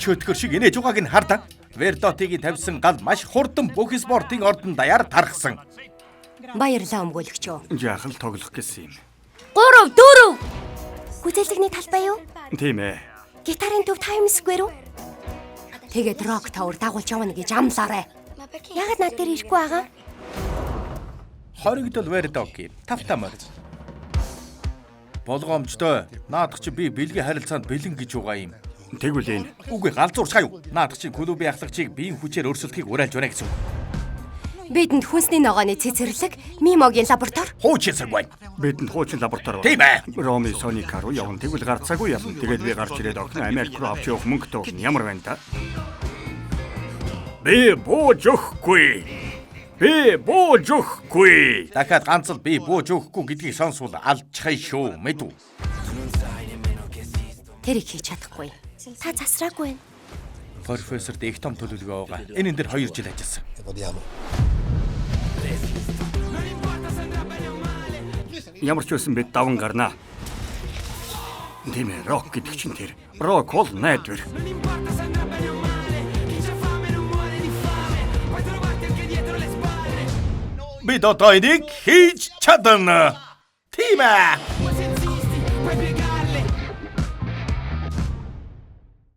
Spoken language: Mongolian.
Чөтгөр шиг инээж байгааг нь хардаа. Вердотигийн тавьсан гал маш хурдан бүх спортын ордон даяар тархсан. Баярлалаа, өмгөөлөгчөө. Жаахал тоглох гэсэн юм. 3 4. Гүзээлзгэний талбай юу? Тийм ээ. Гитарын төв Times Square үү? Тэгээд Rock Tower дагуулж явна гэж амлаарай. Яагаад над дээр ирэхгүй байгаа? Хоригдол Вердоки тавтаа морь. Болгоомжтой. Наадах чи би бэлгийн харилцаанд бэлэн гэж байгаа юм. Тэгвэл энэ. Үгүй, галзуурчгаа юу? Наадах чи клубын ахлагчийг биеийн хүчээр өрсөлдөхийг уриалж байна гэсэн үг. Бидэнд хүнсний ногооны цэцэрлэг, Мимогийн лаборатори. Хуучин цаг байна. Бидэнд хуучин лаборатори байна. Тийм ээ. Роми Соника руу явна. Тэгвэл гарцаагүй ялна. Тэгээд би гарч ирээд охин Америк руу авч явах мөнгөтэй болно. Ямар байна та? Би бууж өгөхгүй. Би бууж өгөхгүй. Дахиад ганц л би бууж өгөхгүй гэдгийг сонсвол алдчихъя шүү. Мэдв. Тэрийг хийж чадахгүй. Та засраагүй байна. Профессорт их том төлөвлөгөө байгаа. Энэ энэ дээр 2 жил ажилласан. Ямар ч байсан бид даван гарнаа. Тийм ээ, рок гэдэг чинь тэр. Рок бол найдвар. Бид одоо энийг хийж чадна. Тийм ээ.